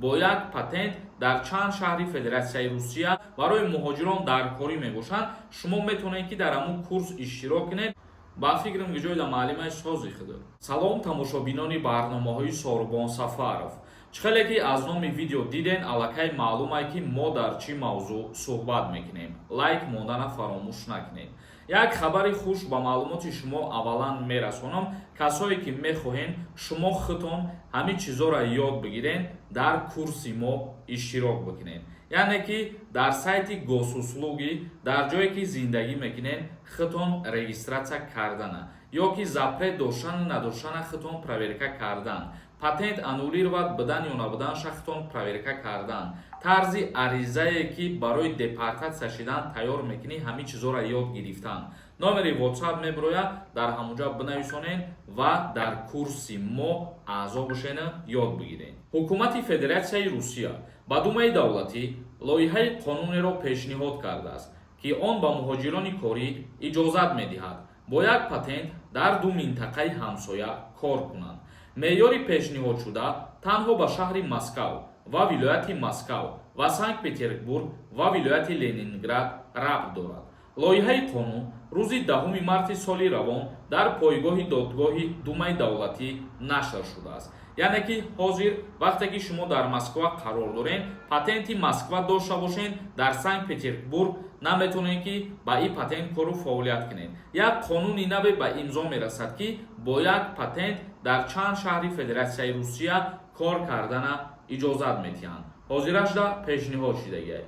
Бо як патент дар чанд шаҳри Федератсияи Русия барои муҳоҷирон даркорӣ мебошанд. Шумо метавонед, ки дар ҳамун курс иштирок кунед. Ба фикрам, ки ҷойда маълимаи сози худо. Салом, тамошобинони барномаҳои Сорбон Сафаров. Чӣ хеле ки аз номи видео диден, аллакай маълумае, ки мо дар чӣ мавзӯъ суҳбат мекунем. Лайк мондана фаромӯш накунед. Як хабари хуш ба маълумоти шумо аввалан мерасонам. Касое ки мехоҳен, шумо худтон ҳамин чизоро ёд бигирен, дар курси мо иштирок бикунед, яъне ки дар сайти Госуслуги, дар ҷое ки зиндагӣ мекунед, худтон регистрация кардана ё ки запрет доштану надоштана худтон проверка кардан, патент аннулировать будан ё набуданша худтон проверка кардан, тарзи аризае, ки барои депортатсия шидан тайёр мекунӣ, ҳамин чизоро ёд гирифтан. Номери WhatsApp мебирояд, дар ҳамонҷа бинависонед ва дар курси мо аъзо бошена, ёд бигиред. Ҳукумати Федератсияи Русия ба Думаи давлатӣ лоиҳаи қонунеро пешниҳод кардааст, ки он ба муҳоҷирони корӣ иҷозат медиҳад бо як патент дар ду минтақаи ҳамсоя кор кунанд. Меъёри пешниҳодшуда танҳо ба шаҳри Москав ва вилояти Москав ва Санкт Петербург ва вилояти Ленинград рабт дорад. Лоиҳаи қонун рӯзи 10 марти соли равон дар пойгоҳи додгоҳи Думаи давлатӣ нашр шудааст. Яъне ки ҳозир вақте ки шумо дар Москва қарор доред, патенти Москва дошта бошед, дар Санкт Петербург наметавонед, ки ба ин патент кору фаъолият кунед. Як қонуни наве ба имзо мерасад, ки бо як патент дар чанд шаҳри Федератсияи Русия кор кардана иҷозат медиҳанд. Ҳозирашда пешниҳод шидагиай.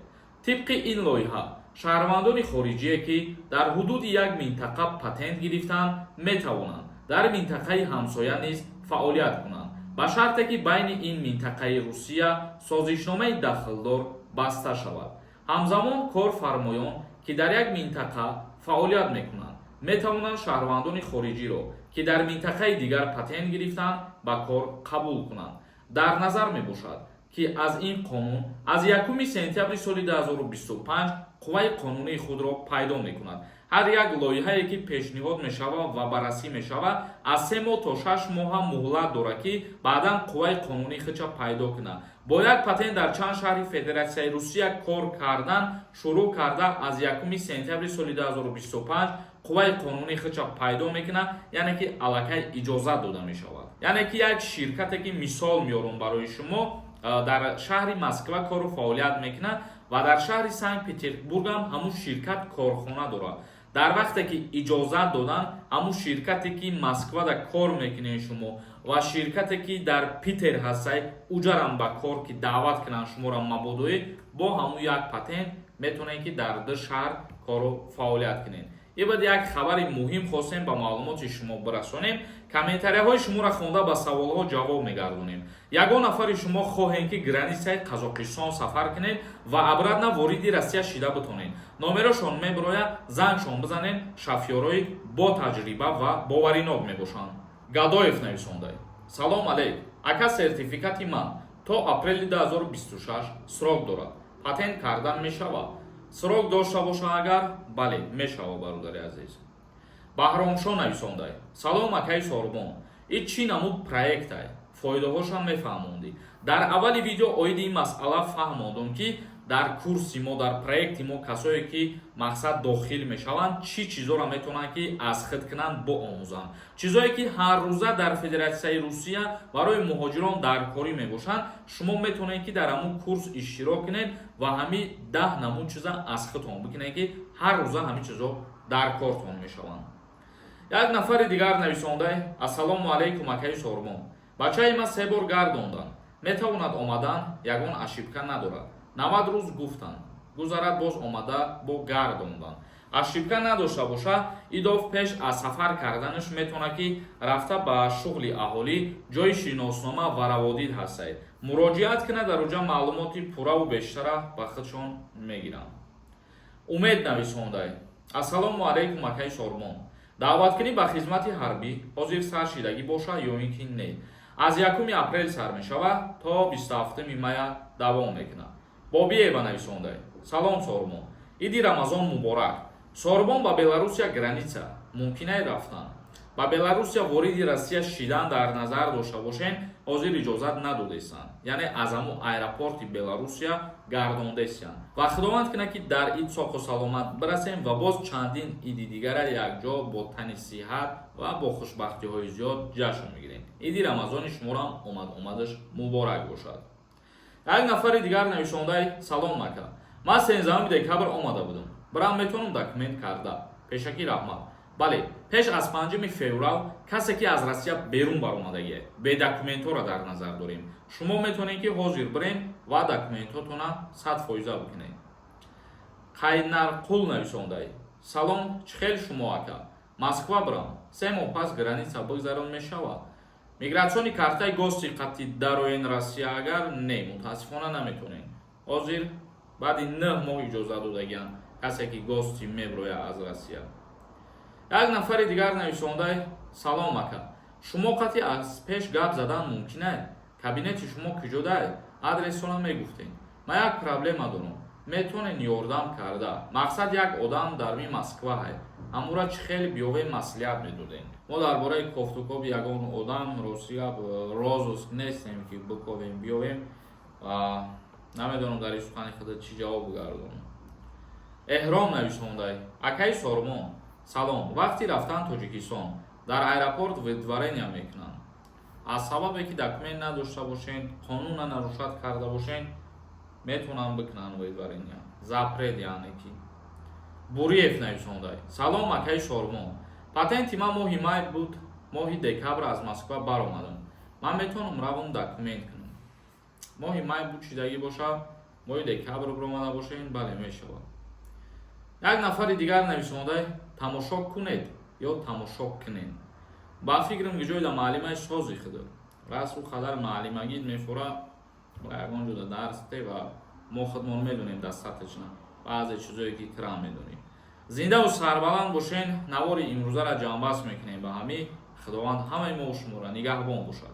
Тибқи ин лоиҳа, шаҳрвандони хориҷие, ки дар ҳудуди як минтақа патент гирифтанд, метавонанд дар минтақаи ҳамсоя низ фаъолият кунанд, ба шарте ки байни ин минтақаи Русия созишномаи дахлдор баста шавад. Ҳамзамон, корфармоён, ки дар як минтақа фаъолият мекунанд, метавонанд шаҳрвандони хориҷиро, ки дар минтақаи дигар патент гирифтанд, ба кор қабул кунанд. Дар назар мебошад, ки аз ин қонун аз 1 сентябри соли 2025 қувваи қонунии худро пайдо мекунад. Ҳар як лоиҳае, ки пешниҳод мешавад ва баррасӣ мешавад, аз 3 моҳ то 6 моҳа муҳлат дорад, ки баъдан қувваи қонунии худша пайдо кунад. Бо як патент дар чанд шаҳри Федератсияи Русия кор кардан шурӯъ карда аз 1 сентябри соли 2025 қувваи қонунии худша пайдо мекунад, яъне ки аллакай иҷозат дода мешавад. Яъне ки як ширкате, ки мисол меорам барои шумо, дар шаҳри Москва кору фаъолият мекунад ва дар шаҳри Санкт Петербургам ҳамун ширкат корхона дорад. Дар вақте ки иҷозат додан, ҳамун ширкате, ки Москвада кор мекунед шумо, ва ширкате, ки дар Питер ҳастай, уҷарам ба кор ки даъват кунанд шуморо, мабодоӣ бо ҳамун як патент метавонед, ки дар ду шаҳр кору фаъолият кунед. И баъд як хабари муҳим хостем ба маълумоти шумо бирасонем. Комментарияҳои шуморо хонда, ба саволҳо ҷавоб мегардонем. Ягон нафари шумо хоҳем, ки границаи Қазоқистон сафар кунед ва обратно вориди Россия шида битонед, номерошон мебирояд, зангшон бизанед. Шофёрои бо таҷриба ва боваринок мебошанд. Гадоев нависондай: «Салом алейк, ака. Сертификати ман то апрели 2026 срок дорад, патент кардан мешавад?» Срок дошта боша агар, бале, мешава, бародари азиз. Баҳромшо нависондай: «Салом, акаи Сорбон. И чӣ намуд проектай? Фоидаҳошам мефаҳмондӣ?» Дар аввали видео оиди ин масъала фаҳмондум, ки дар курси мо, дар проекти мо касое ки мақсад дохил мешаванд, чӣ чизоро метавонанд, ки аз худ кунанд, боомӯзанд. Чизое, ки ҳаррӯза дар Федератсияи Русия барои муҳоҷирон даркорӣ мебошанд, шумо метавонед, ки дар ҳамун курс иштирок кунед ва ҳамин 10 намуд чиза аз худтон бикунед, ки ҳар рӯза ҳамин чизо дар кортон мешаванд. Як нафари дигар нависондай: «Ассалому алайкум, акаи Сорбон. Бачаи ман се бор гардонданд, метавонад омадан, ягон ошибка надорад? 90 рӯз гуфтанд, гузарад, боз омада бо гардондан. Ошибка надошта боша, идов пеш аз сафар карданаш метавонад, ки рафта ба шуғли аҳолӣ, ҷои шиноснома ва раводид ҳастад, муроҷиат кунад. Дар уҷа маълумоти пурраву бештара ба худшон мегиранд». Умед нависондай: «Ассалому алайкум, акаи Сорбон. Даъваткунӣ ба хизмати ҳарбӣ ҳозир сар шидагӣ бошад ё ин ки не?» Аз 1 апрел сар мешавад, то 27 мая давом мекунад. Бобиева нависондай: «Салом, Сорбон, иди Рамазон муборак. Сорбон, ба Беларусия граница мумкинай рафтан?» Ба Беларусия вориди Россия шидан дар назар дошта бошем, ҳозир иҷозат надодестанд. Яъне аз ҳамун аэропорти Беларусия гардондесиянд. Ва Худованд кунад, ки дар ид соқу саломат бирасем ва боз чандин иди дигара якҷо бо тани сиҳат ва бо хушбахтиҳои зиёд ҷашн мегирем. Иди Рамазони шуморам омад омадаш муборак бошад. Як нафари дигар нависондай: «Салом, ака, ман 13 декабр омада будам, бирам метавонам документ карда? Пешакӣ раҳмат». Бале, пеш аз 5 феврал касе ки аз Россия берун баромадагие, бе документҳоро дар назар дорем, шумо метавонед, ки ҳозир бирен ва документҳотона 100 фоиза бикунед. Қайнарқул нависондай: «Салом, чӣ хел шумо, ака? Москва бирам, 3 моҳ пас граница бигзарон мешавад? Миграционный картаи гости қатъи дароен Россия?» Агар не, мутаассифона, наметавонед. Ҳозир баъди 9 моҳ иҷоза додагианд касе ки гости меброяд аз Россия. Як нафари дигар нависондай: «Салом, ака, шумо қатъи аз пеш гап задан мумкин? Кабинети шумо куҷодай? Адресона мегуфтем. Ман як проблема дорам, метавонен ёрдам карда? Мақсад, як одам дар ми Москва ҳай, ҳамура чӣ хеле биёве, маслиҳат медодем». Мо дар бораи кофтукови ягон одам, рости гап, розыск нестем, ки биковем, биёвем. Намедонам, дар ин сухани худа чӣ ҷавоб бигардонам. Эҳром нависондай: «Акаи Сормон, салом. Вақти рафтан Тоҷикистон дар аэропорт выдворения мекунанд аз сабабе ки документ надошта бошен, қонунна нарушать карда бошен, метавонанд бикунанд выдворения, запрет яъне ки». Буриев нависондай: «Салом, акаи Сормон, патенти ман моҳи май буд, моҳи декабр аз Москва баромадам. Ман метавонам равам документ кунам?» Моҳи май буд чидагӣ бошад, моҳи декабр баромада бошен, бале, мешавад. Як нафари дигар нависондай: «Тамошо кунед ё тамошо кунед?» Ба фикрам, ки ҷойда маълимаи сози худо рас, ӯ қадар маълимагид мефура ва ягон ҷода дарс те ва мо худмон медонем достаточно баъзе чизое ки тирам медонем. Зиндаву сарбаланд бошен. Навори имрӯзаро ҷамъбаст мекунем ба ҳамин. Худованд ҳамаи мо шуморо нигаҳбон бошад.